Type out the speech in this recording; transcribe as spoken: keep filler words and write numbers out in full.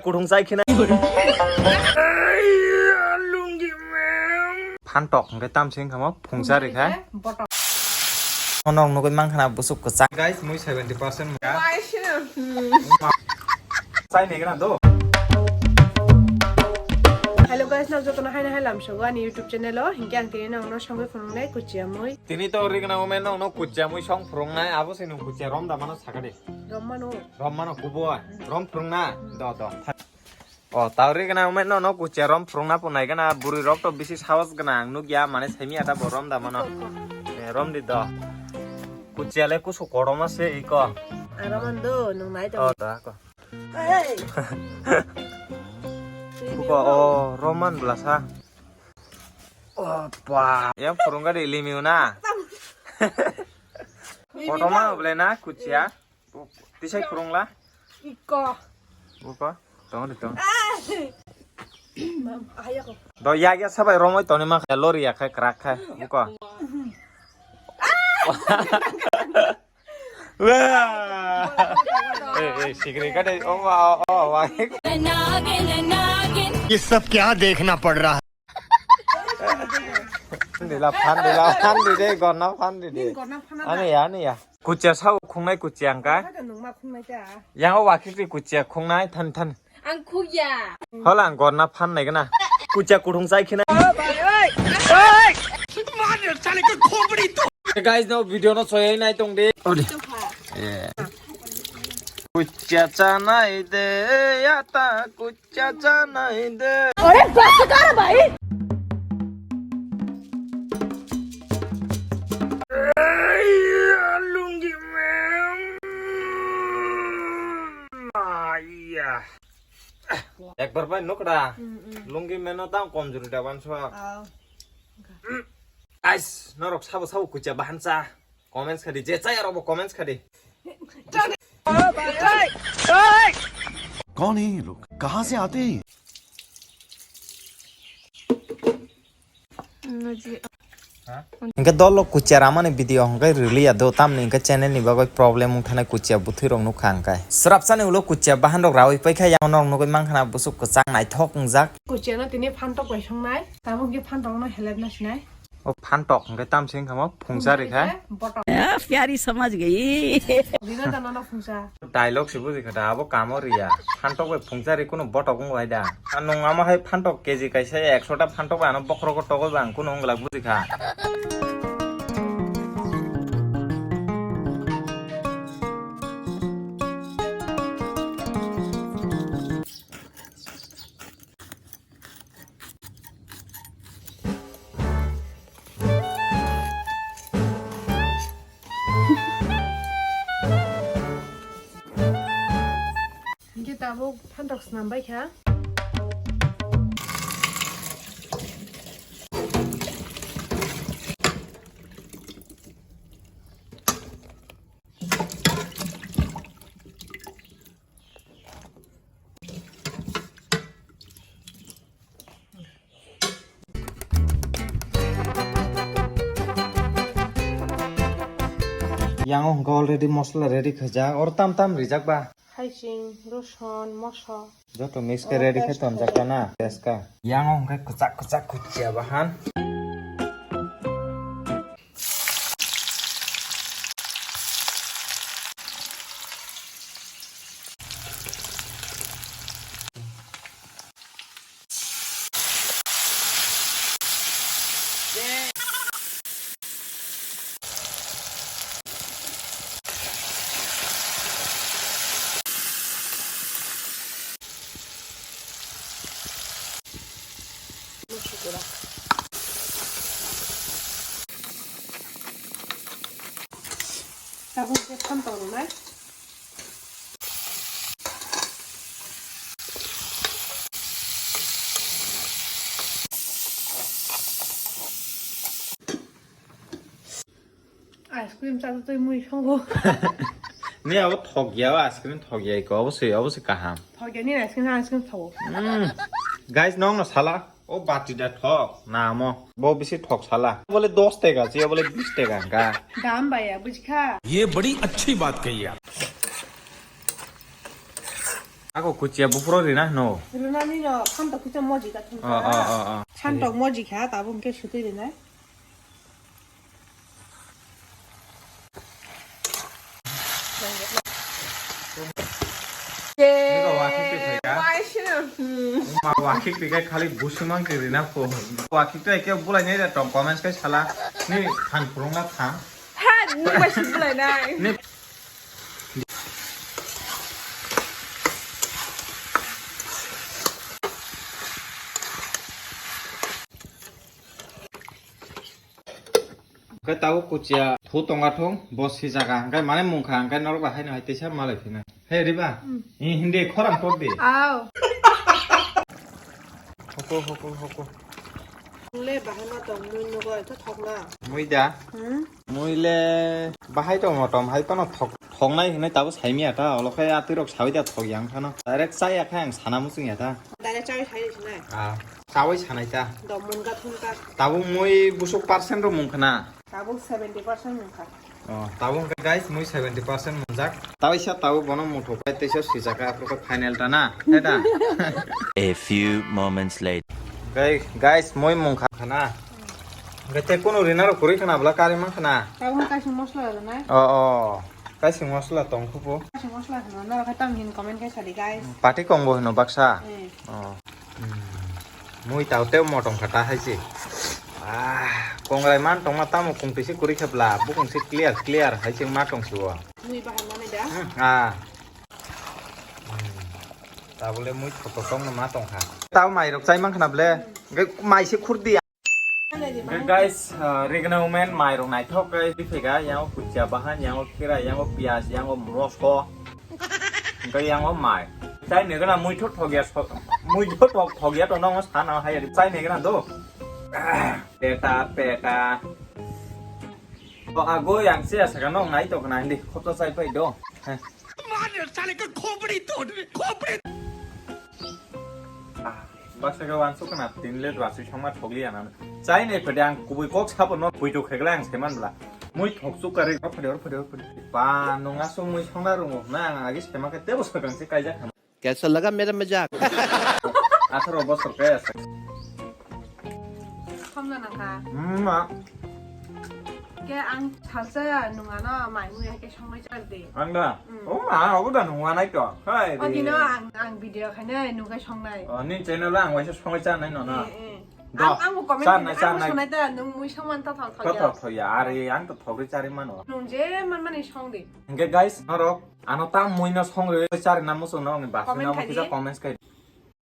Kuthung chai khina. Phantok hwnkhe tamsing kamo phungsa rikha. Ono nugwi mankha na busuk kwchak. Guys, mui seventy percent maya. Chai ni gana do. Hello guys, nang jotono haino hai lamsogo ani YouTube channel o. Hinkhe ang tini nangno songwi phunuknai kuchia mui. Tini to ri gana ume nangno kuchia mui song phunuknai, abo se nung kuchia rom da mano sakadi. Rom mano. Rom mano kubo. Rom phunukna. Do do. O, tawri gana ume no, no kuchia rom phurungna punai gana, buri rok to bisi sahos gana ang nukya, mane semi ata bo rom da mano. Iko, iko. Eh, rom di do. Kuchia le kusu koroma se iko. Aro mando, nung nai to. O, da ko. Hey! Kuko, o, roman blasa. Opa. Yang phurungga di limiu na. Koroma ble na kuchia. Tisai phurungla? Iko. Buko? Tongo di tong. Mam, ayo ko. Do ya ya sabai romoi toni ma kha lori ya khai krak khai. Buko? Wah. Eh, eh, sikri ka dei. Oh, wah, oh, wah. ये सब क्या देखना पड़ रहा है? Phan dila, phan dila, phan di de, gorna phan di de. Gorna phan na. Ani ya, ani ya. Kuchia sao khungnai kuchia angka. Ada nung ma khungnai ta. Yang o wakikri kuchia khungnai than than. Ang khugya. Hola ang gorna phan nai gana. Kuchia kuthung chai khina. Guys, no video no soyai nai tong de. Ode. Kuchia chanai de, ya ta kuchia. Cha cha nahi de. अरे बस कर भाई। Lungi mem. Aiya. Ekbar bai nukra. Lungi meno tang komjuri da banso. Guys, norok sabo sabo kuchia bahan cha. Comments khadi, je chaya robo comments khadi. कौन है ये लोग? कहाँ से आते हैं ये? Hingke dolo kuchia ramani video hingke rwliya do, tamni hingke channel ni bagwi problem wngthana kuchia bwthwi rok nukha hingke. Swrapsani ulo kuchia bahan rok rawi paikha, yang norok nugwi mankha na busuk kwchang naithok wngjak. Kuchia no tini phantok bai songnai, tabuk hingke phantok no helep na sinai. O phantok hingke tamsing kamo phungsa rikha. Botok. Ya, pyari samajh gayi. Dina dana no phungsa. Dialogue se buji kha da, abo kamo riya. Phantok bai phungsa ri kuno botok wng bai da. Ang nung amo hai phantok K G kaisa ekso ta phantok bai ano bokhorogo togoi ba ang kuno wng glak buji kha. Hingke tabuk phantok snam bai kha. Yang o hwnkhe already mosla ready khaijak, oro tam tam rijak ba? Haiching, roson, moso. Joto mix khe ready khe tonjak ka na, test ka. Yang o hwnkhe kwchak kwchak kuchia bahan. Tabuk je phan tongnai. Ice cream chalo twi mui songo. Ni abo thok ya, ice cream thok ya iko, obosoi, obosoi kaham. Thok ya ni ice cream, ice cream thok. Mm. Guys, nong no sala, o bati da thok, na amo, bo bisi thok sala. Bole dos teka, chiya bole bis teka ka. Dam baya, bujikha. ये बड़ी अच्छी बात कही आप। Ako kuchia buphuru rina hino. Rina nino phantok kisa moji ka thum. Oh, oh, oh, oh. Phantok moji kha, tabuk hwnkhe sutwi rinai. Niko wakhik twi phaikha? Wai sino. Hmm. Ma wakhik twi khai khali busimang twi rina pho. Wakhik twi khe bulai nai da tong comments khai sala. Ni phan phurung na phan. Ha, ni bai sut bulai nai. Ni Hwnkhe tabuk kuchia phu tongma thung, bo sijak kha, hwnkhe mane mungkha, hwnkhe norok bai haino hai teisa malai phina. He Riba, hmm, eh, hindi khorang tor di. Aw. Hoko, hoko, hoko. Le bahai ma tong mui nugo, ito thokna. Mui da? Hmm? Mui le bahai tong motom hai phano thok, thoknai hinwi tabuk saimya ta, olo khe atwi rok sawi da thok yang phano. Direct chaya khe ang sana muchung ya ta. Direct chawi sai sinai. Ah. Chawi sanai ta. Dom mungkha thungkha. Tabuk mui busuk percent rok mungkha na. Tabuk seventy percent mungkha. Oh, tabuk hwnkhe guys, mui seventy percent mungjak. Tawi sa tabuk bono muthuk pai teisa swijak kha, aphuru khe final ta na, he da? A few moments later. Guys, guys, mui mungkha khana. Hwnkhe te kunu rina rok kwrwi khana bwla kari mankha na. Tabuk kaising mosla rwnai. Oh, oh. Kaising mosla tong khupo. Kaising mosla khana, norok khe tam hin comment khe sadi, guys. Pati kong bo hino baksa. Eh. Oh. Hmm. Mui tao tei motong kha ta hai se. Ah, kongrai man tongma tamo kung twi se kwrwi khe bla, bukung se clear, clear hai se ma tong se o. Mui bahai mani da? Hmm, ah. Hmm. Tabole mui thoto tongno ma tong kha. Tao mai rok chai man khna ble. Hmm. Hwnkhe mai se khur di. Hwnkhe guys, uh, Rigna women mai rok naithok khe bifega, yango kuchia bahan, yango khira, yango piyaj, yango moso, hwnkhe yango mai. Chai ni gana mui thok thok ya, mui thok thok ya to nongo sana hai chai ni gana do. Peta, peta. To ago yang se asa ka nong nai to kana hindi khopta chai pai do. Heh. Baksa khe wansuk khna tin le dwaswi songma thokliya nang. Chai nai phade ang kubui kok sabo no puitu khegle ang saiman bla. Mui thok chuk kari or phade or phade or phade. Ba nung aswk mui songna rwngo na ang agi saima khe tebo swkang se kaijak kha. Kaisa laga mera majak. Atharo bosor khe asa. Khomna nangkha. Hmm, ma. Ke ang salsa nungano mai mui hai khe songwi char di. Ang da? Mm. Oh ma, obo da nungwa nai to. Hai. O dino ang, ang video khaina nungkhe songnai. Oh, ni channel ang waisa songwi char nai no na. Eh, eh. Do, ang, ang bo comment char nai, ang char bo nai. Songnai da, nung mui songman to thok thok ya. To thok thok ya, are ang to thok ri char mano. Nung je man mani song di. Hingke guys, norok ano tam mui no song ri char na musung no ni ba. Comment no khai di. Kisa comments khai.